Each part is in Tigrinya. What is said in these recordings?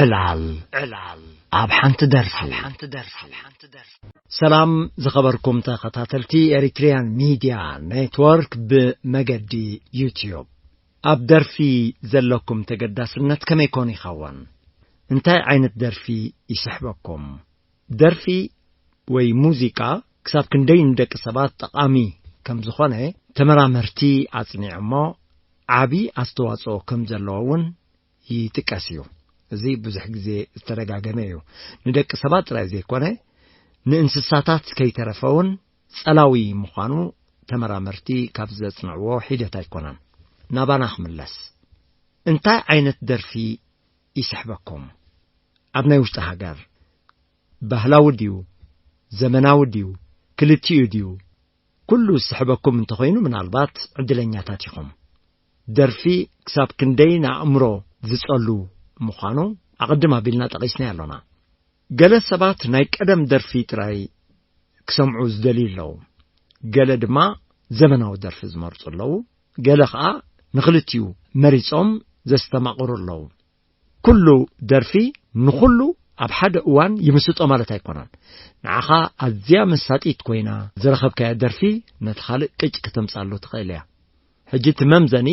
ዕላል ዕላል ኣብ ሓንቲ ደርፊ። ሰላም ዝኸበርኩም ተኸታተልቲ ኤሪትሪያን ሚድያ ኔትወርክ ብመገዲ ዩትዩብ። ኣብ ደርፊ ዘለኩም ተገዳስነት ከመይ ኮን ይኸውን? እንታይ ዓይነት ደርፊ ይስሕበኩም? ደርፊ ወይ ሙዚቃ ክሳብ ክንደይ ንደቂ ሰባት ጠቓሚ ከም ዝኾነ ተመራመርቲ ኣጽኒዖሞ፣ ዓቢ ኣስተዋጽኦ ከም ዘለዎ እውን ይጥቀስ እዩ። እዚ ብዙሕ ግዜ ዝተደጋገመ እዩ። ንደቂ ሰባት ጥራይ ዘይኮነ፣ ንእንስሳታት ከይተረፈ እውን ጸላዊ ምዃኑ ተመራመርቲ ካብ ዘጽንዕዎ ሒደት ኣይኮነን። ናባና ክምለስ። እንታይ ዓይነት ደርፊ ይስሕበኩም? ኣብ ናይ ውሽጢ ሃገር ባህላዊ ድዩ? ዘመናዊ ድዩ? ክልቲኡ ድዩ? ኩሉ ዝስሕበኩም እንተኾይኑ፣ ምናልባት ዕድለኛታት ኢኹም። ደርፊ ክሳብ ክንደይ ንኣእምሮ ዝጸሉ ምዃኑ ኣቐድም ኣቢልና ጠቒስናዮ ኣሎና። ገለ ሰባት ናይ ቀደም ደርፊ ጥራይ ክሰምዑ ዝደልዩ ኣለዉ። ገለ ድማ ዘመናዊ ደርፊ ዝመርጹ ኣለዉ። ገለ ኸኣ ንኽልቲኡ መሪጾም ዘስተማቕሩ ኣለዉ። ኩሉ ደርፊ ንኹሉ ኣብ ሓደ እዋን ይምስጦ ማለት ኣይኮነን። ንዓኻ ኣዝያ መሳጢት ኮይና ዝረኸብካያ ደርፊ ነቲ ካልእ ቅጭ ከተምጻሉ ትኽእል እያ። ሕጂ እቲ መምዘኒ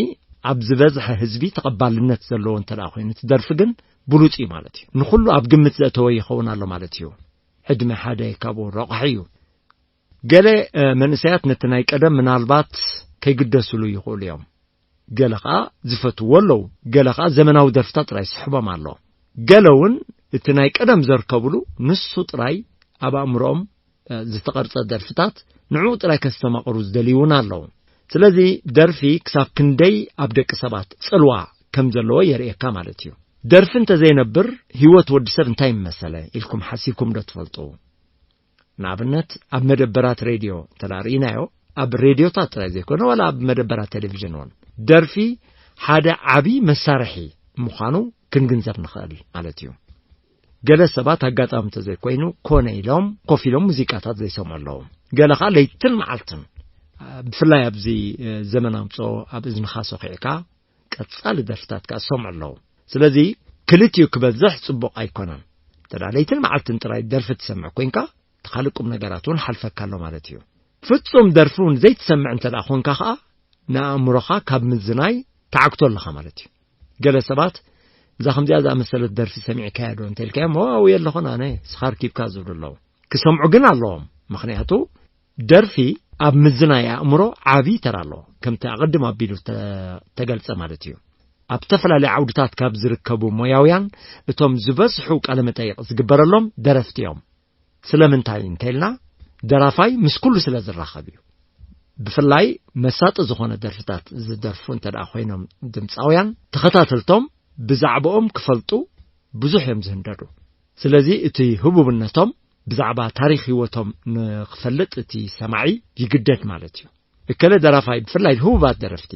ኣብ ዝበዝሐ ህዝቢ ተቐባልነት ዘለዎ እንተ ደኣ ኮይኑ፣ እቲ ደርፊ ግን ብሉጽ እዩ ማለት እዩ። ንኹሉ ኣብ ግምት ዘእተወ ይኸውን ኣሎ ማለት እዩ። ዕድመ ሓደ ካብኡ ረቑሒ እዩ። ገለ፣ እ፣ መንእሰያት ነቲ ናይ ቀደም ምናልባት ከይግደስሉ ይኽእሉ እዮም። ገለ ኸኣ ዝፈትዎ ኣለዉ። ገለ ኸኣ ዘመናዊ ደርፍታት ጥራይ ይስሕቦም ኣሎ። ገለ እውን እቲ ናይ ቀደም ዘርከብሉ ንሱ ጥራይ ኣብ ኣእምሮኦም፣ እ፣ ዝተቐርጸ ደርፍታት ንዕኡ ጥራይ ከስተማቕሩ ዝደልዩ እውን ኣለዉ። ስለዚ ደርፊ ክሳብ ክንደይ ኣብ ደቂ ሰባት ጽልዋ ከም ዘለዎ የርእየካ ማለት እዩ። ደርፊ እንተዘይነብር ህይወት ወዲ ሰብ እንታይ ምመሰለ ኢልኩም ሓሲብኩም ዶ ትፈልጡ? ንኣብነት ኣብ መደበራት ሬድዮ እንተ ደኣ ርኢናዮ፣ ኣብ ሬድዮታት ጥራይ ዘይኮነ ዋላ ኣብ መደበራት ቴሌቪዥን እውን ደርፊ ሓደ ዓቢ መሳርሒ ምዃኑ ክንግንዘብ ንኽእል ማለት እዩ። ገለ ሰባት ኣጋጣሚ እንተዘይኮይኑ ኮነ ኢሎም ኮፍ ኢሎም ሙዚቃታት ዘይሰምዑ ኣለዉ። ገለ ኸኣ ለይትን መዓልትን፣ ብፍላይ ኣብዚ፣ እ፣ ዘመን ኣምጽኦ ኣብ እዝንኻ ሰኺዕካ ቀጻሊ ደርፍታት ከኣ ዝሰምዑ ኣለዉ። ስለዚ ክልቲኡ ክበዝሕ ጽቡቕ ኣይኮነን። እንተ ደኣ ለይትን መዓልትን ጥራይ ደርፊ ትሰምዕ ኮይንካ፣ እቲ ካልእ ቁም ነገራት እውን ሓልፈካ ኣሎ ማለት እዩ። ፍጹም ደርፊ እውን ዘይትሰምዕ እንተ ደኣ ኾንካ ኸኣ፣ ንኣእምሮኻ ካብ ምዝናይ ትዓግቶ ኣለኻ ማለት እዩ። ገለ ሰባት፣ "እዛ ከምዚኣ ዝኣመሰለት ደርፊ ሰሚዕካያ ዶ?" እንተ ኢልካዮም፣ "ዋው፣ የለኹን ኣነ፣ ስኻ ርኪብካ" ዝብሉ ኣለዉ። ክሰምዑ ግን ኣለዎም። ምኽንያቱ፣ ደርፊ ኣብ ምዝናይ ኣእምሮ ዓቢ ተራ ኣለዎ። ከምቲ ኣቐድም ኣቢሉ ተ-፣ ተገልጸ ማለት እዩ። ኣብ ዝተፈላለዩ ዓውድታት ካብ ዝርከቡ ሞያውያን፣ እቶም ዝበዝሑ ቃለ መጠይቕ ዝግበረሎም ደረፍቲ እዮም። ስለምንታይ እንተ ኢልና፣ ደራፋይ ምስ ኩሉ ስለ ዝራኸብ እዩ። ብፍላይ መሳጢ ዝኾነ ደርፍታት ዝደርፉ እንተ ደኣ ኮይኖም ድምጻውያን፣ ተኸታተልቶም ብዛዕባኦም ክፈልጡ ብዙሕ እዮም ዝህንደዱ። ስለዚ እቲ ህቡብነቶም ብዛዕባ ታሪኽ ህይወቶም ንኽፈልጥ እቲ ሰማዒ ይግደድ ማለት እዩ። እከለ ደራፋይ ብፍላይ ህቡባት ደረፍቲ፣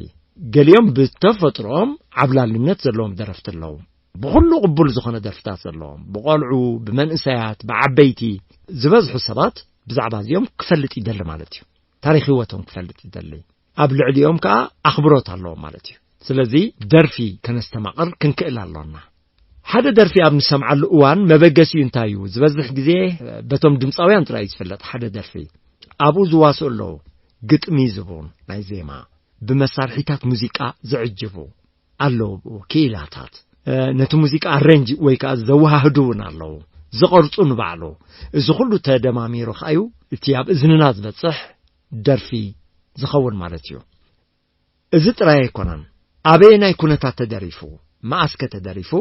ገሊኦም ብተፈጥሮኦም ዓብላልነት ዘለዎም ደረፍቲ ኣለዉ። ብኹሉ ቅቡል ዝኾነ ደርፍታት ዘለዎም፣ ብቆልዑ፣ ብመንእሰያት፣ ብዓበይቲ፣ ዝበዝሑ ሰባት ብዛዕባ እዚኦም ክፈልጥ ይደሊ ማለት እዩ። ታሪኽ ህይወቶም ክፈልጥ ይደሊ። ኣብ ልዕሊኦም ከኣ ኣኽብሮት ኣለዎም ማለት እዩ። ስለዚ ደርፊ ከነስተማቕር ክንክእል ኣሎና። ሓደ ደርፊ ኣብ ንሰምዓሉ እዋን መበገሲኡ እንታይ እዩ? ዝበዝሕ ግዜ በቶም ድምጻውያን ጥራይ እዩ ዝፍለጥ ሓደ ደርፊ። ኣብኡ ዝዋስኡ ኣለዉ፣ ግጥሚ ዝህቡ ናይ ዜማ፣ ብመሳርሒታት ሙዚቃ ዝዕጅቡ ኣለዉ፣ ክኢላታት፣ እ፣ ነቲ ሙዚቃ ኣሬንጅ ወይ ከኣ ዘወሃህዱ እውን ኣለዉ፣ ዝቐርጹ ንባዕሉ። እዚ ኩሉ ተደማሚሩ ከኣዩ እቲ ኣብ እዝንና ዝበጽሕ ደርፊ ዝኸውን ማለት እዩ። እዚ ጥራይ ኣይኮነን። ኣበየናይ ኩነታት ተደሪፉ፣ መኣስከ ተደሪፉ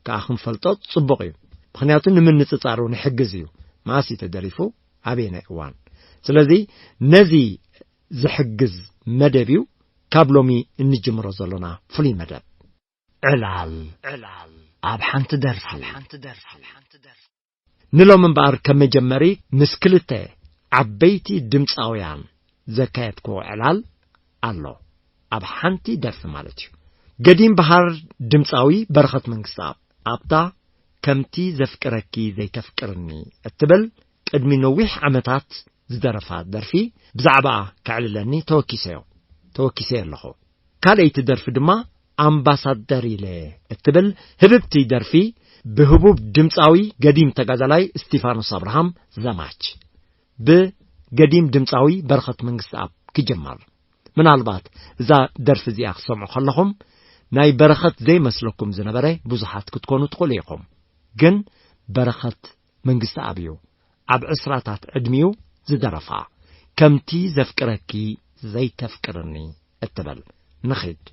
ከኣ ክንፈልጦ ጽቡቕ እዩ። ምኽንያቱ ንምንጽጻር እውን ይሕግዝ እዩ። መኣስ እዩ ተደሪፉ፣ ኣበየናይ እዋን። ስለዚ ነዚ ዝሕግዝ መደብ እዩ ካብ ሎሚ እንጅምሮ ዘሎና ፍሉይ መደብ። ዕላል፣ ዕላል ኣብ ሓንቲ ደርፊ። ንሎሚ እምበኣር ከም መጀመሪ ምስ ክልተ ዓበይቲ ድምጻውያን ዘካየድክዎ ዕላል ኣሎ። ኣብ ሓንቲ ደርፊ ማለት እዩ። ገዲም በሃር ድምጻዊ በረኸት መንግስተኣብ ኣብታ ከምቲ ዘፍቅረኪ ዘይተፍቅርኒ እትብል ቅድሚ ነዊሕ ዓመታት ዝደረፋ ደርፊ ብዛዕባኣ ከዕልለኒ ተወኪሰዮ፣ ተወኪሰዮ ኣለኹ። ካልኣይቲ ደርፊ ድማ ኣምባሳደር ኢለ እትብል ህብብቲ ደርፊ ብህቡብ ድምፃዊ ገዲም ተጋዳላይ እስቲፋኖስ ኣብርሃም ዘማች፣ ብገዲም ድምፃዊ በረኸት መንግስትኣብ ክጅመር። ምናልባት እዛ ደርፊ እዚኣ ክትሰምዑ ከለኹም ናይ በረኸት ዘይመስለኩም ዝነበረ ብዙሓት ክትኮኑ ትኽእሉ ኢኹም። ግን በረኸት መንግስትኣብ እዩ ኣብ ዕስራታት ዕድሚኡ ዝደረፋ፣ ከምቲ ዘፍቅረኪ ዘይተፍቅርኒ እትብል። ንኺድ።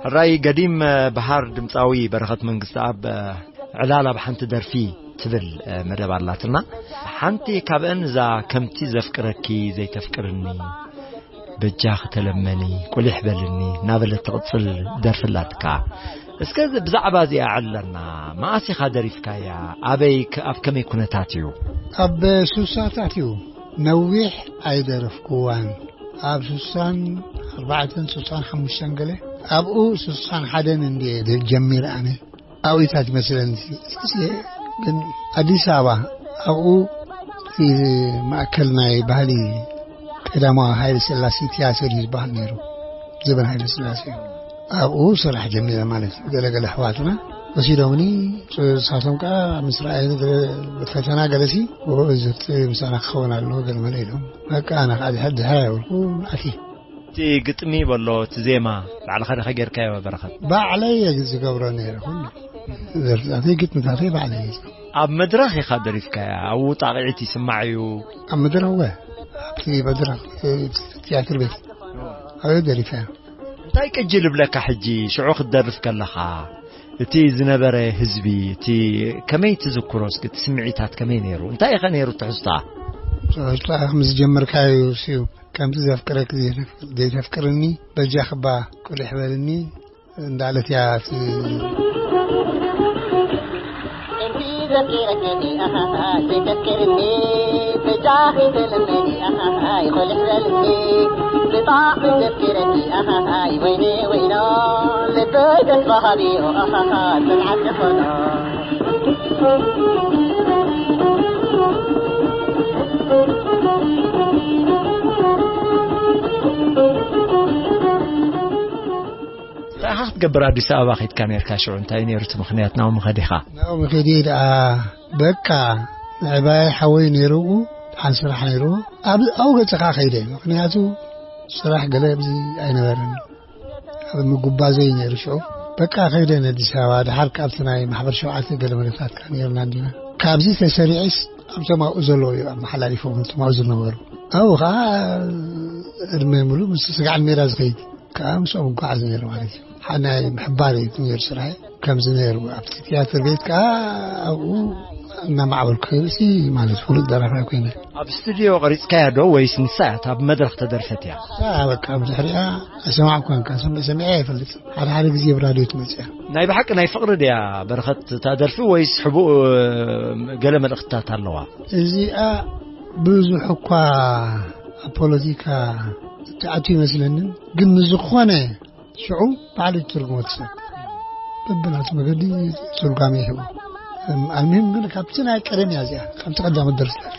ሕራይ ገዲም በሃር ድምፃዊ በረኸት መንግስቲ ኣብ ዕላል ኣብ ሓንቲ ደርፊ ትብል መደብ ኣላትና። ሓንቲ ካብአን እዛ ከምቲ ዘፍቅረኪ ዘይተፍቅርኒ፣ በጃ ክተለመኒ፣ ቁሊሕ በልኒ እናበለት ትቕፅል ደርፊ ኣላትካ። እስከ እዚ ብዛዕባ እዚኣ ዕለና፣ መኣስ ኢኻ ደሪፍካያ? ኣበይ ከ-፣ ኣብ ከመይ ኩነታት እዩ? ኣብ ሱሳታት እዩ። ነዊሕ ኣይደረፍኩዋን። ኣብ ሱሳን ኣርባዕተን ሱሳን ሓሙሽተን ገለ፣ ኣብኡ ሱሳን ሓደን እንድየ ጀሚረ ኣነ። ኣብኢታት ይመስለኒ። ግን ኣዲስ ኣበባ ኣብኡ እቲ ማእከል ናይ ባህሊ ቀዳማዊ ሃይለ ስላሴ ትያትር እዩ ዝበሃል ነይሩ። ዘበን ሃይለ ስላሴ ኣብኡ ስራሕ ጀሚረ ማለት እዩ። ገለገለ ኣሕዋትና ወሲዶምኒ፣ ንሳቶም ከኣ ምስ ረኣየኒ ገለ ፈተና ገለሲ፣ "ኦ፣ እዚ ምሳና ክኸውን ኣለዎ" ገለ መለ ኢሎም። በቃ ኣነ ከኣ ድሕር ድሕር ኣይበልኩ ኣትየ። እቲ ግጥሚ በሎ፣ እቲ ዜማ ባዕልኻ ዲኻ ጌርካዮ በረኸት? ባዕለይ እየ ዝገብሮ ነይረ ኩሉ። ደርፍታተይ፣ ግጥምታተይ ባዕለይ እየ ዝገብሮ። ኣብ መድረኽ ኢኻ ደሪፍካያ? ኣብኡ ጣቕዒት ይስማዕ እዩ? ኣብ መድረኽ እወ፣ ኣብቲ መድረኽ፣ እቲ ትያትር ቤት ኣብኡ ደሪፈያ። እንታይ ቅጂ ልብለካ ሕጂ ሽዑ ክትደርፍ ከለኻ? እቲ ዝነበረ ህዝቢ፣ እቲ ከመይ ትዝክሮ እስኪ? እቲ ስምዒታት ከመይ ነይሩ? እንታይ ኢኸ ነይሩ ትሕዝቶኣ? ትሕዝቶኣ ከም ዝጀመርካዮ እዩ። ከምቲ ዘፍቅረኪ ዘይተፍ-፣ ዘይተፍቅርኒ፣ በጃኺ እባ ቁሊሕ በልኒ እንዳለት እያ እቲ እንታይ ኢኻ ክትገብር ኣዲስ ኣበባ ኸይድካ ነርካ? ሽዑ እንታይ ነይሩ እቲ ምኽንያት ናብኡ ምኸድኻ? ናብኡ ምኸዲ ደኣ በቃ፣ ንዕባይ ሓወይ ነይሩ፣ ሓን ስራሕ ነይሩ። ኣብ-፣ ኣብኡ ገጽኻ ኸይደ። ምኽንያቱ ስራሕ ገለ ኣብዚ ኣይነበረን። ኣብ ምጉባዘይ ነይሩ ሽዑ። በቃ ኸይደ ንኣዲስ ኣበባ። ደሓር ካብቲ ናይ ማሕበር ሸውዓተ ገለ መለታት ከኣ ነይርና እንዲና። ካብዚ ተሰሪዐስ ኣብቶም ኣብኡ ዘለዉ እዩ ኣመሓላሊፎም፣ እቶም ኣብኡ ዝነበሩ። ኣብኡ ኸዓ ዕድመ ሙሉእ ምስ ስጋዕ ሜዳ ዝኸይድ። ከኣ ምስኦም እጓዓዝ ነይረ ማለት እዩ። ሓ-፣ ናይ ምሕባር እዩ ነይሩ ስራሐይ። ከምዚ ነይሩ ኣብቲ ትያትር ቤት ከኣ ኣብኡ እናማዕበልኩ ከይደሲ ማለት ፍሉጥ ደራፋይ ኮይነ። ኣብ ስቱድዮ ቀሪጽካያ ዶ ወይስ ንሳ እያ እታ ኣብ መድረኽ ተደርፈት እያ? ንሳ በቃ ብድሕሪኣ ኣይሰማዕኩዋን፣ ከኣ ሰም-፣ ሰሚዐ ኣይፈልጥን። ሓደ ሓደ ግዜ ኣብ ራድዮ ትመጽእ እያ። ናይ ብሓቂ ናይ ፍቕሪ ድያ በረኸት እታ ደርፊ ወይስ ሕቡእ ገለ መልእኽትታት ኣለዋ? እዚኣ ብዙሕ እኳ ኣብ ፖለቲካ እትኣቱ ይመስለንን፣ ግን ንዝኾነ ሽዑ ባዕሉ ትርጉሞ ትሰጥ። በብናቱ መገዲ ትርጓሜ ይህቦ። እም፣ ኣልሙሂም ግን ካብቲ ናይ ቀደም እያ እዚኣ፣ ካብቲ ቀዳሞት ደርፍታት።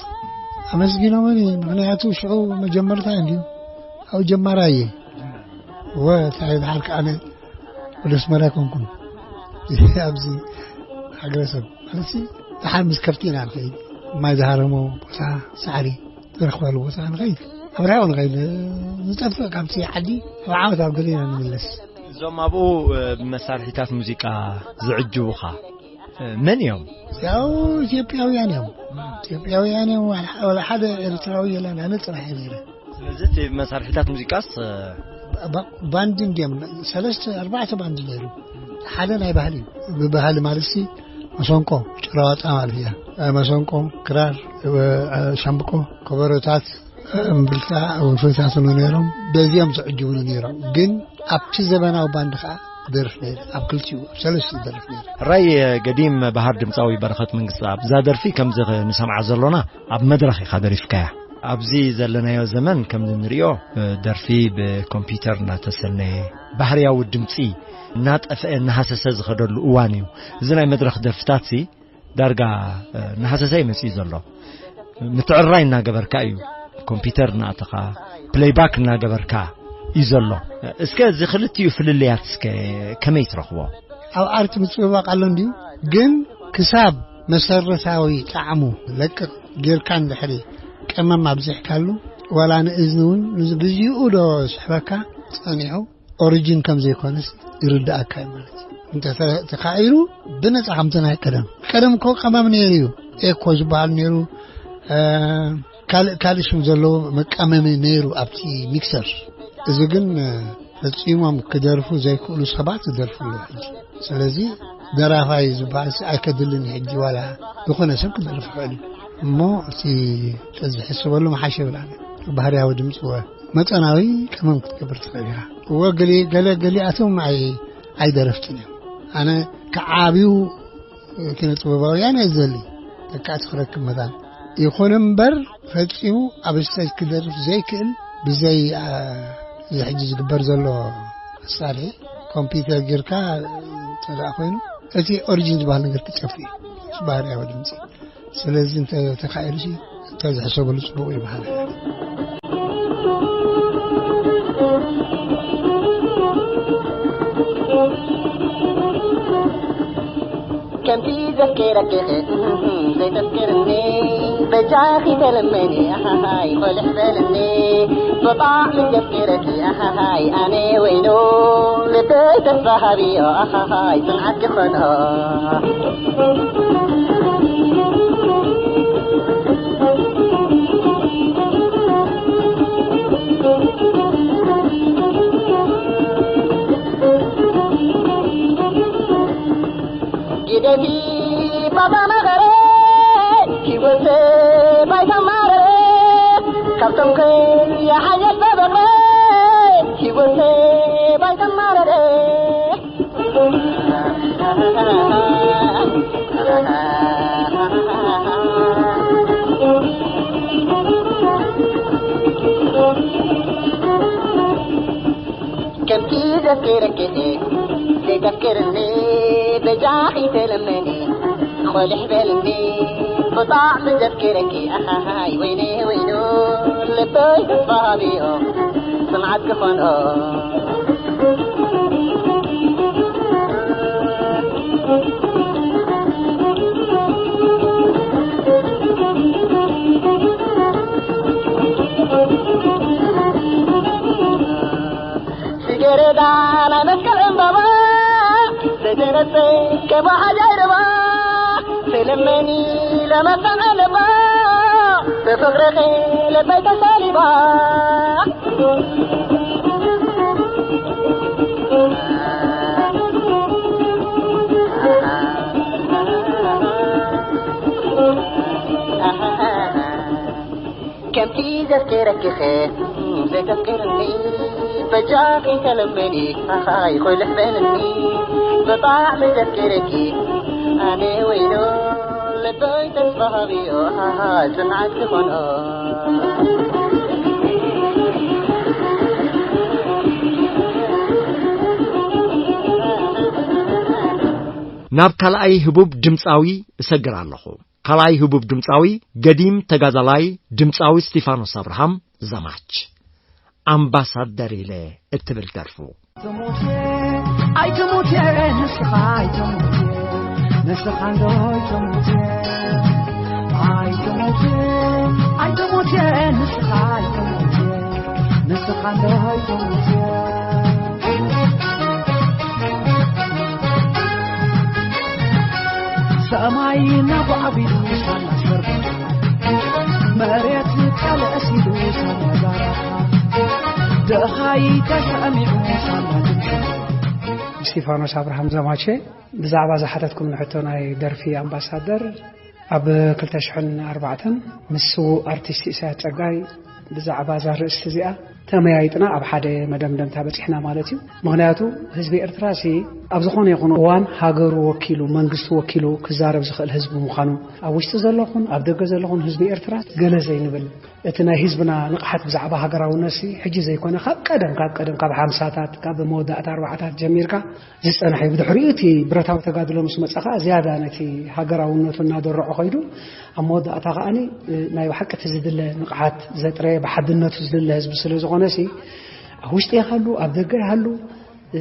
ኣመስጊኖምኒ፣ ምኽንያቱ ሽዑ መጀመርታ እንድዩ፣ ኣብኡ ጀማራይ እየ። ወ፣ እንታይ ደሓር ከኣ ኣነ ወደ ኣስመራ ኣይኮንኩን። ኣብዚ ሃገረሰብ፣ ማለትሲ፣ ደሓር ምስ ከብቲ ኢና ንኸይድ። ማይ ዝሃረሞ ቦታ፣ ሳዕሪ ዝረኽበሉ ቦታ ንኸይድ። ኣብ ርሑቕ ንኸይድ። ዝጠፍእ ካብቲ ዓዲ ኣብ ዓመት ኣብ ገለ ኢና ንምለስ። እዚ እዞም ኣብኡ ብመሳርሒታት ሙዚቃ ዝዕጅቡኻ መን እዮም? ያው ኢትዮጵያውያን እዮም። ኢትዮጵያውያን እዮም። ዋላ ሓደ ኤርትራዊ የለን። ኣነ ጥራሕ እየ ነይረ። ስለዚ እቲ መሳርሒታት ሙዚቃስ ባንድ እንዲዮም፣ ሰለስተ ኣርባዕተ ባንድ ነይሩ። ሓደ ናይ ባህሊ እዩ። ብባህሊ ማለት ሲ መሰንቆ፣ ጭራዋጣ ማለት እያ። መሰንቆ፣ ክራር፣ ሻምብቆ፣ ከበሮታት፣ እምብልታ፣ ወንፈታት ነይሮም። በዚኦም ዝዕጅቡሉ ነይሮም። ግን ኣብቲ ዘበናዊ ባንድ ከዓ ደርፍ ነይረ። ኣብ ክልቲኡ፣ ኣብ ሰለስቲኡ ደርፍ ነይረ። ሕራይ ገዲም ባህር ድምፃዊ በረኸት መንግስቲ ኣብዛ ደርፊ ከምዚ ንሰምዓ ዘሎና ኣብ መድረኽ ኢኻ ደሪፍካያ። ኣብዚ ዘለናዮ ዘመን ከምዚ ንሪኦ ደርፊ ብኮምፒውተር እናተሰነየ ባህርያዊ ድምፂ እናጠፍአ እናሃሰሰ ዝኸደሉ እዋን እዩ። እዚ ናይ መድረኽ ደርፍታት ሲ ዳርጋ እናሃሰሰ እዩ መፂኡ ዘሎ። ምትዕራይ እናገበርካ እዩ፣ ኮምፒውተር እናእተኻ ፕሌይባክ እናገበርካ እዩ ዘሎ። እስከ እዚ ክልቲኡ ፍልልያት እስከ ከመይ ትረኽቦ? ኣብ ኣርት ምጽብባቕ ኣሎ እንድዩ፣ ግን ክሳብ መሰረታዊ ጣዕሙ ለቅቕ ጌርካ እንድሕሪ ቀመም ኣብዚሕካሉ፣ ዋላ ንእዝኒ እውን ብዚኡ ዶ ስሕበካ ጸኒሑ ኦሪጂን ከም ዘይኮነስ ይርድኣካ እዩ ማለት እዩ። እንተ ተኻኢሉ ብነጻ ከምቲ ናይ ቀደም። ቀደም እኮ ቀመም ነይሩ እዩ። ኤኮ ዝበሃል ነይሩ፣ ካልእ ካልእ ሽም ዘለዎ መቃመሚ ነይሩ ኣብቲ ሚክሰር። እዚ ግን ፈጺሞም ክደርፉ ዘይክእሉ ሰባት ይደርፉ ኣለዉ ሕጂ። ስለዚ ደራፋይ ዝበሃል ሲ ኣይከድልን ሕጂ ዋላ ዝኾነ ሰብ ክደርፍ ይኽእል እዩ። እሞ እቲ ተዝሕስበሉ መሓሸ ይብል ኣነ። ባህርያዊ ድምፂ ወ መጠናዊ ቀመም ክትገብር ትኽእል ኢኻ። እወ ገሊ-፣ ገለ ገሊኣቶም ኣይ-፣ ኣይደረፍትን እዮም። ኣነ ክዓብዩ ኪነ ጥበባውያን እየ ዝደሊ። ደቂ ኣቲ ክረክብ መታን። ይኹን እምበር ፈጺሙ ኣብ ስቴጅ ክደርፍ ዘይክእል ብዘይ፣ ኣ፣ እዚ ሕጂ ዝግበር ዘሎ መሳርሒ ኮምፒውተር ጌርካ እንተ ደኣ ኮይኑ እቲ ኦሪጂን ዝበሃል ነገር ክጠፍእ እዩ። ምስ ባህርያዊ ድምጺ። ስለዚ እንተ ተኻኢሉሲ እንተ ዝሕሰበሉ ጽቡቕ ይበሃል። ከምቲ ዘፍቅረኪ ዘይተፍቅርኒ በጃኺ ተለመኒ ኣሃሃይ ቆልሕ በልኒ ብጣዕሚ ዘፍቅረኪ ኣሃሃይ ኣነ ወይኑ ልበይ ተስፋ ሃብዮ ኣሃሃይ ጽንዓት ክኾኖ ጊደቲ ባባ መቐረ ሂወተ ባይታ ማረረ ካብቶም ከይሓየሽ በበቐ ሂወተ ባይታ ማረረ ከምቲ ዘፍቅረኪ ዘይተፍቅርኒ በጃኺ ተለመኒ ቆልሕ በልኒ ብጣዕሚ ዘፍቅረኪ ኣሃሃይ ወይነ ወይኑ ልበይ ተስፋ ሃብዮ ጽንዓት ክኾኖ ጽጌረዳ ናይ መስቀል ዕምባባ ዘይተነጸ ከማሓ ጃይረባ ተለመኒ ለመጣን ኣለባ ብፍቕርኺ ልበይ ተሳሊባ ከምቲ ዘፍቅረኪኸ ዘይተፍቅርኒ በጃኺ ተለመኒ ኣኻይ ኮይልሕ በልኒ ብጣዕሚ ዘፍቅረኪ ኣነ ወይኖ ልበይ ተስፋ ሃብዮ ጽንዓት ክኾኖ ናብ ካልኣይ ህቡብ ድምፃዊ እሰግር ኣለኹ። ካልኣይ ህቡብ ድምፃዊ ገዲም ተጋዳላይ ድምፃዊ እስቲፋኖስ ኣብርሃም ዘማች ኣምባሳደር ኢለ እትብል ደርፉ። ኣይትሙት ንስኻ ኣይትሙት ንስኻ እንዶ ኣይትሙት ኣይትሙት ንስኻ ኣይትሙት ንስኻ እንዶ ኣይትሙት ሰማይ ናብዓቢሉ ሳላ ሰርባ፣ መሬት ቃል ኣሲሉ ሳላ ዛራኻ፣ ደሃይ ተሰሚዑ ሳላ ድምፂ። እስቲፋኖስ ኣብርሃም ዘማቼ፣ ብዛዕባ ዝሓተትኩም ንሕቶ ናይ ደርፊ ኣምባሳደር፣ ኣብ ክልተ ሽሕን ኣርባዕተን ምስ ስዉእ ኣርቲስት ኢሳያስ ጸጋይ ብዛዕባ እዛ ርእስቲ እዚኣ ተመያይጥና ኣብ ሓደ መደምደምታ በጺሕና ማለት እዩ። ምኽንያቱ ህዝቢ ኤርትራ ሲ ኣብ ዝኾነ ይኹን እዋን ሃገሩ ወኪሉ፣ መንግስቱ ወኪሉ ክዛረብ ዝኽእል ህዝቢ ምዃኑ፣ ኣብ ውሽጢ ዘለኹን ኣብ ደገ ዘለኹን ህዝቢ ኤርትራ ገለ ዘይንብል፣ እቲ ናይ ህዝብና ንቕሓት ብዛዕባ ሃገራውነት ሲ ሕጂ ዘይኮነ ካብ ቀደም፣ ካብ ቀደም፣ ካብ ሓምሳታት፣ ካብ መወዳእታ ኣርባዓታት ጀሚርካ ዝጸንሐ እዩ። ብድሕሪኡ እቲ ብረታዊ ተጋድሎ ምስ መጸ ከኣ ዝያዳ ነቲ ሃገራውነቱ እናደረዖ ኸይዱ፣ ኣብ መወዳእታ ከኣ ናይ ብሓቂ እቲ ዝድለ ንቕሓት ዘጥረየ፣ ብሓድነቱ ዝድለ ህዝቢ ስለ ዝኾነ ሲ ኣብ ውሽጢ ይሃሉ ኣብ ደገ ይሃሉ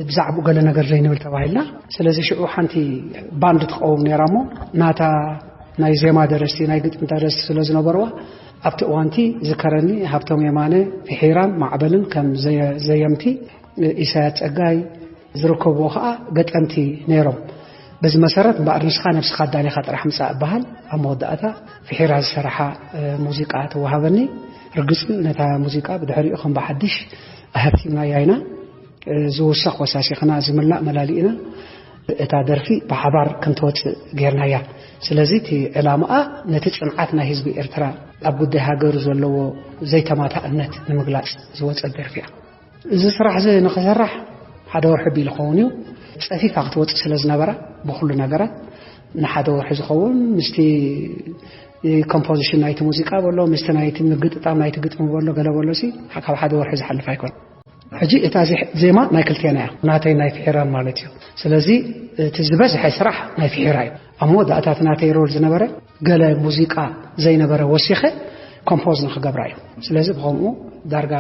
ብዛዕባኡ ገለ ነገር ዘይንብል ተባሂልና። ስለዚ ሽዑ ሓንቲ ባንድ ትኸውን ነይራ እሞ ናታ ናይ ዜማ ደረስቲ ናይ ግጥሚ ደረስቲ ስለ ዝነበርዋ ኣብቲ እዋንቲ ዝከረኒ ሃብቶም የማነ፣ ፍሒራን ማዕበልን ከም ዘየ-፣ ዘየምቲ ኢሳያስ ጸጋይ ዝርከብዎ ኸኣ ገጠምቲ ነይሮም። በዚ መሰረት እምበኣር ንስኻ ነብስኻ ኣዳሊኻ ጥራሕ ምጻእ እበሃል። ኣብ መወዳእታ ፍሒራ ዝሰረሓ ሙዚቃ ተዋሃበኒ። ርግጽ እዩ ነታ ሙዚቃ ብድሕሪኡ ከም ብሓድሽ ኣህብቲምናያ ኢና። ዝውሰኽ ወሳሲኽና ዝምላእ መላሊእና እታ ደርፊ ብሓባር ከም ትወጽእ ጌርናያ። ስለዚ እቲ ዕላማኣ ነቲ ጽንዓት ናይ ህዝቢ ኤርትራ ኣብ ጉዳይ ሃገሩ ዘለዎ ዘይተማታእነት ንምግላጽ ዝወጸት ደርፊ እያ። እዚ ስራሕ እዚ ንኽስራሕ ሓደ ወርሒ ቢሉ ክኸውን እዩ። ጸፊፋ ክትወጽእ ስለ ዝነበራ ብኹሉ ነገራት ንሓደ ወርሒ ዝኸውን ምስቲ ኮምፖዚሽን ናይቲ ሙዚቃ በሎ፣ ምስቲ ናይቲ ምግጥጣም ናይቲ ግጥሚ በሎ፣ ገለ በሎ ሲ ካብ ሓደ ወርሒ ዝሓልፍ ኣይኮን። ሕጂ እታ ዜ-፣ ዜማ ናይ ክልቴና እያ፣ ናተይ ናይ ፍሒራን ማለት እዩ። ስለዚ እቲ ዝበዝሐ ስራሕ ናይ ፍሒራ እዩ። ኣብ መወዳእታ እቲ ናተይ ሮል ዝነበረ ገለ ሙዚቃ ዘይነበረ ወሲኸ ኮምፖዝ ንኽገብራ እዩ። ስለዚ ብኸምኡ ዳርጋ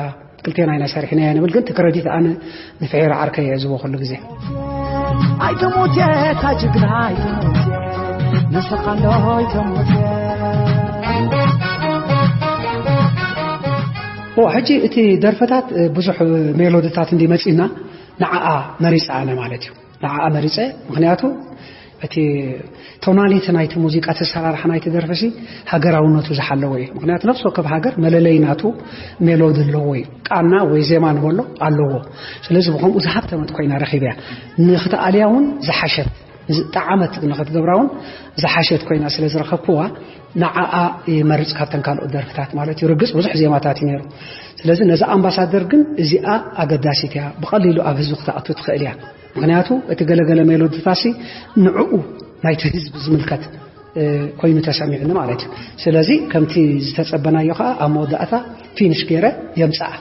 ክልቴና ኢና ሰሪሕናያ ንብል፣ ግን እቲ ክረዲት ኣነ ንፍሒራ ዓርከይ እየ ዝቦ ኩሉ ግዜ። ኣይትሙት እታ ጅግና ኣይትሙት፣ ንስኻ ኣሎ ኣይትሙት። ኦ፣ ሕጂ እቲ ደርፍታት፣ እ፣ ብዙሕ ሜሎድታት እንዲ መጺና ንዓኣ መሪጸ ኣነ ማለት እዩ። ንዓኣ መሪጸ፣ ምኽንያቱ እቲ ቶናሊቲ ናይቲ ሙዚቃ፣ እቲ ኣሰራርሓ ናይቲ ደርፊ ሲ ሃገራውነቱ ዝሓለወ እዩ። ምኽንያቱ ነፍሲ ወከፍ ሃገር መለለይ ናቱ ሜሎዲ ኣለዎ እዩ። ቃና ወይ ዜማ ንበሎ ኣለዎ። ስለዚ ብኸምኡ ዝሃብተመት ኮይና ረኺበያ። ንኽትኣልያ እውን ዝሓሸት፣ ዝጠዓመት ንኽትገብራ እውን ዝሓሸት ኮይና ስለ ዝረኸብክዋ፣ ንዓኣ ይመርጽ ካብተን ካልኦት ደርፍታት ማለት እዩ። ርግጽ ብዙሕ ዜማታት እዩ ነይሩ። ስለዚ ነዛ ኣምባሳደር ግን እዚኣ ኣገዳሲት እያ፣ ብቐሊሉ ኣብ ህዝቢ ክትኣቱ ትኽእል እያ። ምኽንያቱ እቲ ገለገለ ሜሎዲታሲ ንዕኡ ናይቲ ህዝቢ ዝምልከት፣ እ፣ ኮይኑ ተሰሚዑኒ ማለት እዩ። ስለዚ ከምቲ ዝተጸበናዮ ከኣ ኣብ መወዳእታ ፊኒሽ ገይረ የምጽኣ።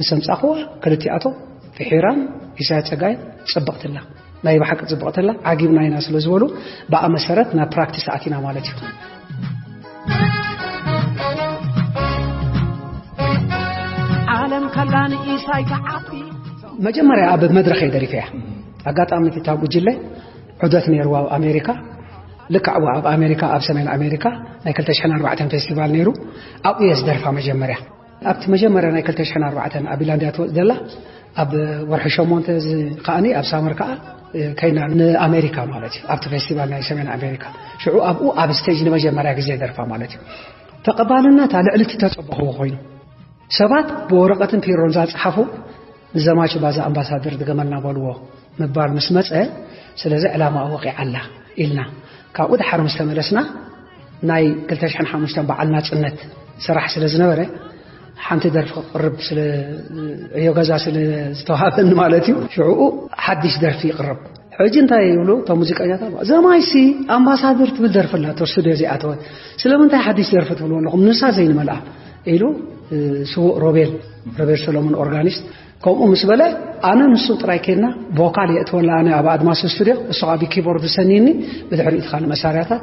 ምስ ኣምጻእክዋ ክልቲኣቶም ፍሒራን ኢሳያስ ጸጋይን ጽብቕትላ፣ ናይ ብሓቂ ጽብቕትላ፣ ዓጊብና ኢና ስለ ዝበሉ ብኣ መሰረት ናብ ፕራክቲስ ኣቲና ማለት እዩ። ዓለም ከላ ንኢሳይ ክዓቢ። መጀመርያ ኣብ መድረኽ እየ ደሪፈያ። ኣጋጣሚ እቲ እታ ጉጅለ ዑደት ነይርዋ ኣብ ኣሜሪካ። ልክዕ ኣብ ኣሜሪካ፣ ኣብ ሰሜን ኣሜሪካ ናይ ክልተ ሽሕን ኣርባዕተን ፌስቲቫል ነይሩ። ኣብኡ እየ ዝደርፋ መጀመርያ። ኣብቲ መጀመርያ ናይ ክልተ ሽሕን ኣርባዕተን ኣብ ኢላንድያ ትወጽእ ዘላ፣ ኣብ ወርሒ ሸሞንተ እዚ ከኣኒ ኣብ ሳመር ከኣ፣ እ፣ ከይና ንኣሜሪካ ማለት እዩ፣ ኣብቲ ፌስቲቫል ናይ ሰሜን ኣሜሪካ። ሽዑ ኣብኡ ኣብ ስቴጅ ንመጀመርያ ግዜ ደርፋ ማለት እዩ። ተቐባልነታ ልዕሊ እቲ ተጸበኽዎ ኮይኑ፣ ሰባት ብወረቐትን ፒሮን ዛጸሓፉ ንዘማች ባዛ ኣምባሳደር ድገመልና በልዎ ምባል ምስ መጸ፣ ስለዚ ዕላማኣ ወቒዓ ኣላ ኢልና። ካብኡ ድሓር ምስ ተመለስና፣ ናይ ክልተ ሽሕን ሓሙሽተን በዓል ናጽነት ስራሕ ስለ ዝነበረ፣ ሓንቲ ደርፊ ክቕርብ ስለ፣ ዕዮ ገዛ ስለ ዝተዋሃበኒ ማለት እዩ፣ ሽዕኡ ሓድሽ ደርፊ ይቕርብ። ሕጂ እንታይ ይብሉ እቶም ሙዚቀኛታት? ዘማይሲ ኣምባሳደር ትብል ደርፊ ኣላ፣ እቶ ስቱድዮ እዚኣ ኣተወት። ስለምንታይ ሓድሽ ደርፊ ትብልዎ ኣለኹም? ንሳ ዘይንመልኣ ኢሉ፣ እ፣ ስዉእ ሮቤል፣ ሮቤል ሰሎሞን ኦርጋኒስት፣ ከምኡ ምስ በለ፣ ኣነ ንሱ ጥራይ ኬድና፣ ቮካል የእትወላ ኣነ ኣብ ኣድማስ ስቱድዮ፣ እሱ ኣብ ኪቦርድ ሰኒኒ፣ ብድሕሪኡ እቲ ካልእ መሳርያታት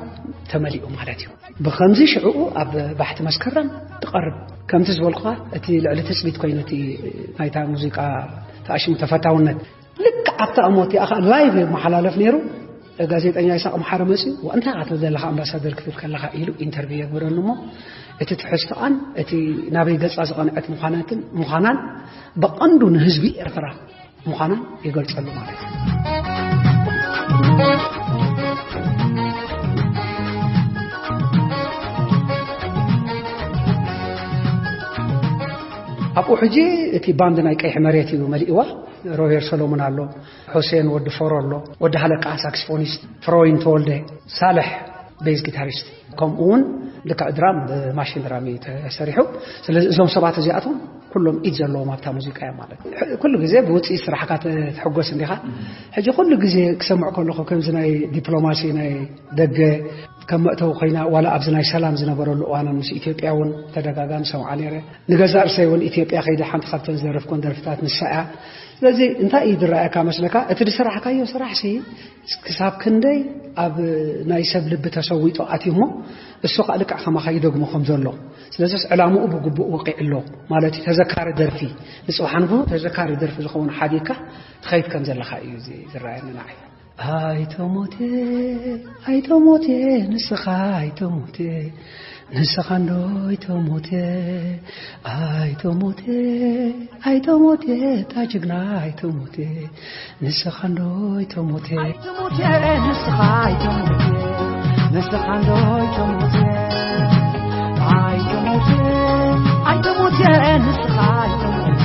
ተመሊኡ ማለት እዩ። ብኸምዚ ሽዕኡ ኣብ ባሕቲ መስከረም ትቐርብ። ከምቲ ዝበልኩኻ፣ እቲ ልዕሊ ትጽቢት ኮይኑ፣ እቲ ናይታ ሙዚቃ ተኣሽሙ ተፈታውነት። ልክዕ ኣብታ እሞ እቲኣ ኸኣ ላይቭ ይመሓላለፍ ነይሩ። ጋዜጠኛ ይስሐቅ መሓሪ መጺኡ፣ "እንታይ ኢኻ ትብል ዘለኻ ኣምባሳደር ክትብል ከለኻ?" ኢሉ ኢንተርቪው የግብረኒ እሞ፣ እቲ ትሕዝቶኣን እቲ ናበይ ገጻ ዝቐንዐት ምዃናትን፣ ምዃናን ብቐንዱ ንህዝቢ ኤርትራ ምዃናን ይገልጸሉ ማለት እዩ። ሕጂ እቲ ባንድ ናይ ቀይሕ መሬት እዩ መሊእዋ። ሮቤር ሰሎሞን ኣሎ፣ ሑሴን ወዲ ፎሮ ኣሎ፣ ወዲ ሃለቃ ሳክስፎኒስት፣ ፍሮይን ተወልደ፣ ሳልሕ ቤዝ ጊታሪስት፣ ከምኡ እውን ልክዕ ድራም ብማሽን ድራም እዩ ተሰሪሑ። ስለዚ እዞም ሰባት እዚኣቶም ኩሎም ኢድ ዘለዎም ኣብታ ሙዚቃ እዮም ማለት እዩ። ኩሉ ግዜ ብውፅኢት ስራሕካ ተ- ትሕጎስ እንዲኻ። ሕጂ ኩሉ ግዜ ክሰምዕ ከለኹ ከምዚ ናይ ዲፕሎማሲ ናይ ደገ ከም መእተዊ ኮይና፣ ዋላ ኣብዚ ናይ ሰላም ዝነበረሉ እዋን ምስ ኢትዮጵያ እውን ተደጋጋሚ ሰምዓ ነይረ። ንገዛእ ርእሰይ እውን ኢትዮጵያ ከይደ ሓንቲ ካብተን ዝደረፍኮን ደርፍታት ንሳ እያ። ስለዚ እንታይ እዩ ዝረኣየካ መስለካ? እቲ ዝሰራሕካዮ ስራሕሲ ክሳብ ክንደይ ኣብ ናይ ሰብ ልቢ ተሰዊጦ ኣትዩ እሞ፣ እሱ ከዓ ልክዕ ከማኻ ይደግሞ ከም ዘሎ። ስለዚስ ዕላምኡ ብግቡእ ወቂዕ ኣሎ ማለት እዩ። ተዘካሪ ደርፊ፣ ንፅባሕ ንግሆ ተዘካሪ ደርፊ ዝኸውን ሓዲግካ ትኸይድ ከም ዘለኻ እዩ እዚ ዝረኣየኒ ንዓይ። ኣይተሞቴ፣ ኣይተሞቴ፣ ንስኻ ኣይተሞቴ፣ ንስኻ እንዶ ኣይተሞቴ፣ ኣይተሞቴ፣ ኣይተሞቴ፣ እታ ጅግና ኣይተሞቴ፣ ንስኻ እንዶ ኣይተሞቴ። ኣይተሞቴ፣ ንስኻ ኣይተሞቴ፣ ንስኻ እንዶ ኣይተሞቴ፣ ኣይተሞቴ፣ ኣይተሞቴ፣ ንስኻ ኣይተሞቴ፣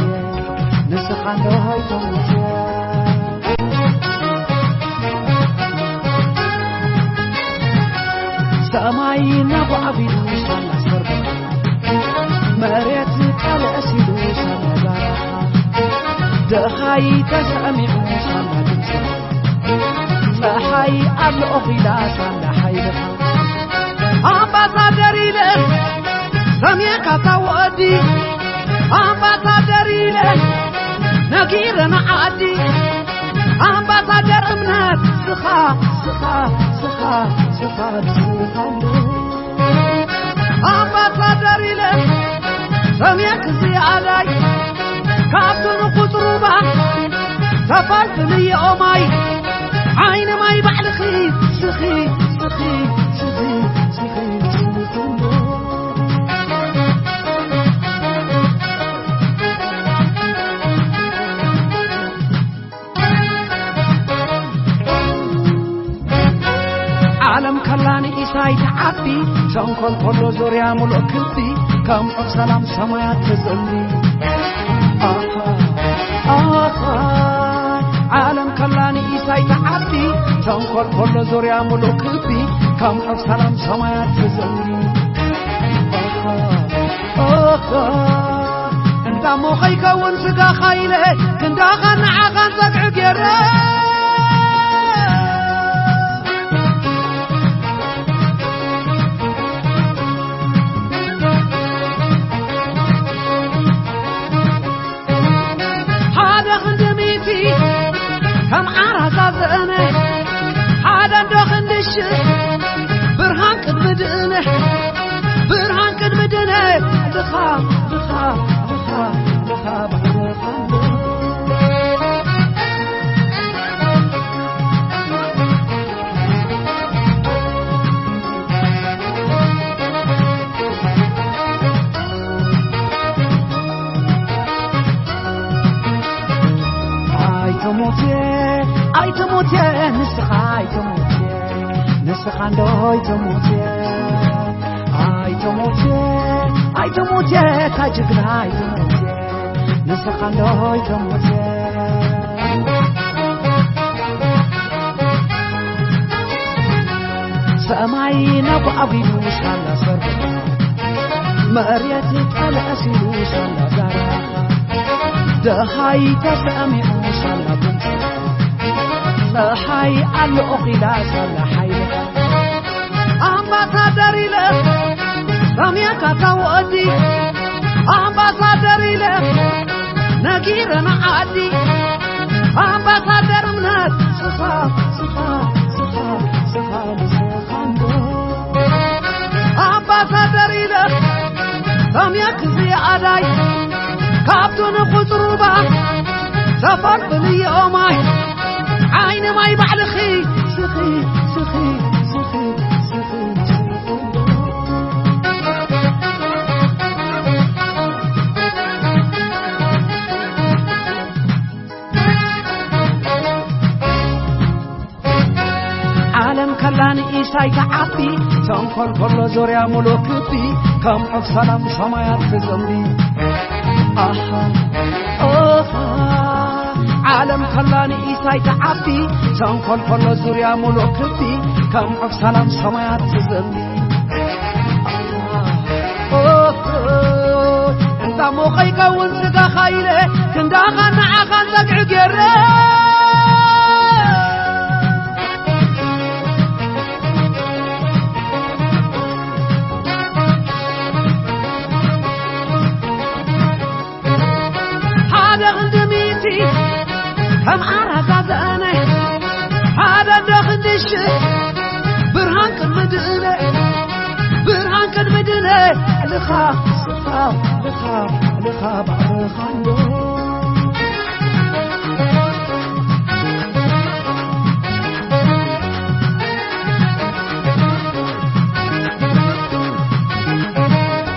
ንስኻ እንዶ ኣይተሞቴ። ሰማይ ነጓዕቢሉ ሳላ ሰርዶ፣ መሬት ቀለእሲሉ ሳላ ዛራ፣ ደኻይ ተሰሚዑ ሳላ ድምፂ፣ ፀሓይ ኣሎ ኦኺላ ሳላ ሓይልኻ። ኣምባሳደር ኢለ ሰሜን ካታ ወዲ፣ ኣምባሳደር ኢለ ነጊረ ንዓዲ፣ ኣምባሳደር እምነት ስኻ፣ ስኻ፣ ስኻ፣ ስኻ፣ ስኻ፣ ኣምባሳደር ኢለ ሰሜን ክዚ ኣላይ ካብቲ ንቁፅሩባ ተፈልፍልዮ ማይ ዓይኒ ማይ ባዕልኺ ስኺ፣ ስኺ፣ ስኺ፣ ስኺ፣ ስኺ። ዓለም ከላ ንኢሳይ ትዓቢ፣ ተንኮል ከሎ ዙርያ ሙሉእ ክቢ፣ ከም ዑፍ ሰላም ሰማያት ትዘሊ። ኣኻ፣ ኣኻ፣ ዓለም ከላ ንኢሳይ ትዓቢ፣ ተንኮል ከሎ ዙርያ ሙሉእ ክቢ፣ ከም ዑፍ ሰላም ሰማያት ትዘሊ። ኣኻ፣ ኣኻ፣ እንዳ እሞ ኸይከውን ስጋኻ ኢለ፣ ክንዳኻን ንዓኻን ጸግዒ ገይረ። ሓደ ክንዲ ሚእቲ ከም ዓራዛ ዘእነ፣ ሓደ እንዶ ክንዲ ሽሕ ብርሃን ቅድሚ ድእነ፣ ብርሃን ቅድሚ ድእነ፣ ድኻ፣ ድኻ፣ ድኻ፣ ድኻ፣ ባዕልኻ። ኣይተሞቴ፣ ኣይተሞቴ፣ ንስኻ ኣይተሞቴ፣ ንስኻ እንዶ ኣይተሞቴ፣ ኣይተሞቴ፣ ኣይተሞቴ፣ እታ ጅግና ኣይተሞቴ፣ ንስኻ እንዶ ኣይተሞቴ። ሰማይ ነጓዕጒዱ ሳላ ሰርዶ፣ መሬት ቀለእሲሉ ሳላ ዛራ፣ ደሃይ ተሰሚዑ ሳላ ድምፂ፣ ፀሓይ ኣሎ ኦኺላ ሳላ ሓይሊ። ኣምባሳደር ኢለ ሰሜን ካታ ወዲ፣ ኣምባሳደር ኢለ ነጊረ ንዓዲ፣ ኣምባሳደር እምነት ስኻ፣ ስኻ፣ ስኻ፣ ስኻ፣ ንስኻ እንዶ። ኣምባሳደር ኢለ ሰሜን ክዚ ኣዳይ፣ ካብቱ ንቁፅሩባ ተፈልፍልዮ ማይ፣ ዓይኒ ማይ ባዕልኺ ስኺ፣ ስኺ፣ ስኺ፣ ስኺ፣ ስኺ። ዓለም ከላ ንኢሳይ ትዓቢ፣ ተንኮል ከሎ ዙርያ ሙሉእ ክቢ፣ ከም ዑፍ ሰላም ሰማያት ትዘንቢ። ኣሃ፣ ኦሃ፣ ዓለም ከላ ንኢሳይ ትዓቢ፣ ተንኮል ከሎ ዙርያ ሙሉእ ክቢ፣ ከም ዑፍ ሰላም ሰማያት ትዘንቢ። ኣሃ፣ ኦሆ፣ እንዳ ሞኸይ ከውን ስጋኻ ኢለ፣ ክንዳኻ ንዓኻ ጸግዒ ገይረ። ሓደ ክንዲ ሚእቲ ከም ኣራጋ ዘእነ፣ ሓደ እንዶ ክንዲ ሽሕ ብርሃን ቅድሚ ድእለ፣ ብርሃን ቅድሚ ድእለ፣ ልኻ ስኻ ልኻ ልኻ ባዕልኻ እንዶ።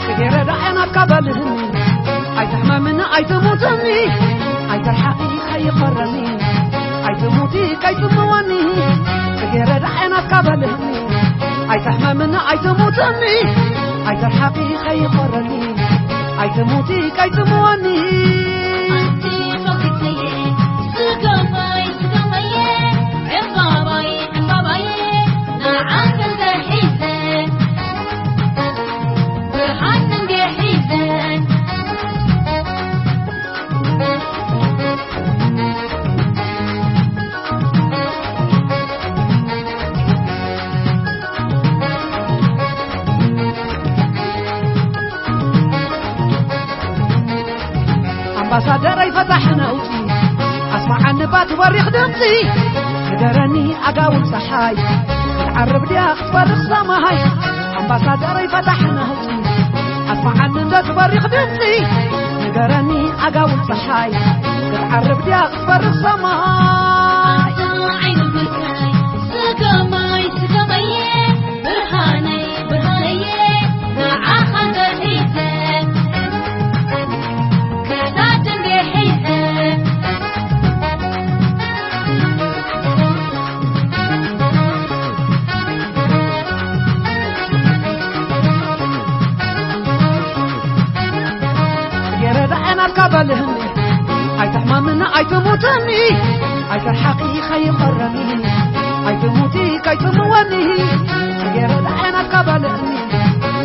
ጽጌረዳ ዓይናትካ በልህኒ፣ ኣይትሕመምኒ ኣይትሙትኒ፣ ኣይትርሓቒ ከይኾረኒ፣ ኣይትሙቲ ከይጽምወኒ። ጽጌረዳ ዓይናትካ በልህኒ፣ ኣይትሕመምኒ ኣይትሙትኒ፣ ኣይትርሓቒ ከይኾረኒ፣ ኣይትሙቲ ከይጽምወኒ። ኣንቲ ሞግዚተየ፣ ስጋማይ ስጋማየ፣ ዕምባባይ ዕምባባየ፣ ንዓኽ እንድየ ሒዘ፣ ብርሃን እንድየ ሒዘ። ኣምባሳደረይ ፈታሒ ነውፂ፣ ኣስማዓኒ ባቲ በሪኽ ድምፂ፣ ንገረኒ ኣጋውል ፀሓይ፣ ክትዓርብ ድያ ክትበርኽ ሰማይ? ኣምባሳደረይ ፈታሒ ነውፂ፣ ኣስማዓኒ እንዶ ትበሪኽ ድምፂ፣ ንገረኒ ኣጋውል ፀሓይ፣ ክትዓርብ ድያ ክትበርኽ ሰማይ? ኣታ ዓይኒ ብርሃይ፣ ስገማይ፣ ስገማየ፣ ብርሃነይ፣ ብርሃነየ፣ ንዓኻ እንድየ ሒዘ፣ ክሳድ እንድየ ሒዘ። የረዳ ዓይናትካ በልህኒ፣ ኣይትሕመምኒ ኣይትሙትኒ፣ ኣይትርሓቒ ከይኾረኒ፣ ኣይትሙቲ ከይትምወኒ። የረዳ ዓይናትካ በልህኒ፣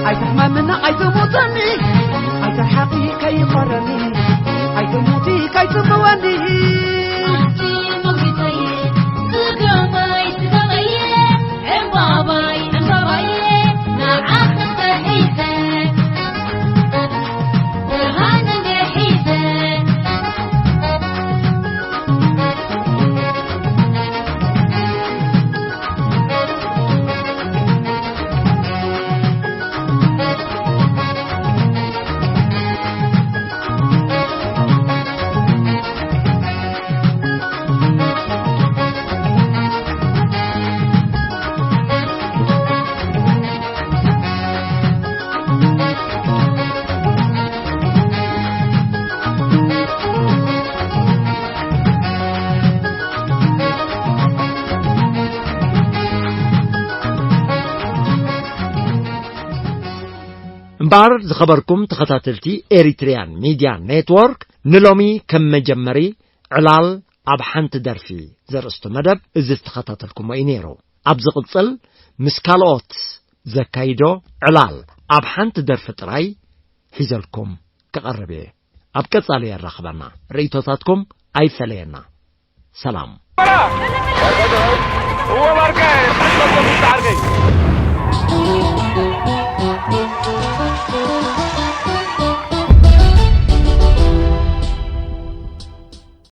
ኣይትሕመምኒ ኣይትሙትኒ፣ ኣይትርሓቒ ከይኾረኒ፣ ኣይትሙቲ ከይትምወኒ። ኣንቲ ሞግዚተየ፣ ስገመይ ስገመየ፣ ዕምባባይ ዕምባባየ፣ ንዓኽ እንድየ ሒዘ፣ ብርሃን እንድየ ሒዘ። እምበኣር ዝኸበርኩም ተኸታተልቲ ኤሪትሪያን ሚድያ ኔትወርክ፣ ንሎሚ ከም መጀመሪ ዕላል ኣብ ሓንቲ ደርፊ ዘርእስቱ መደብ እዚ ዝተኸታተልኩሞ እዩ ነይሩ። ኣብ ዝቕጽል ምስ ካልኦት ዘካይዶ ዕላል ኣብ ሓንቲ ደርፊ ጥራይ ሒዘልኩም ክቐርብ እየ። ኣብ ቀጻሊ የራኽበና። ርእይቶታትኩም ኣይፈለየና። ሰላም።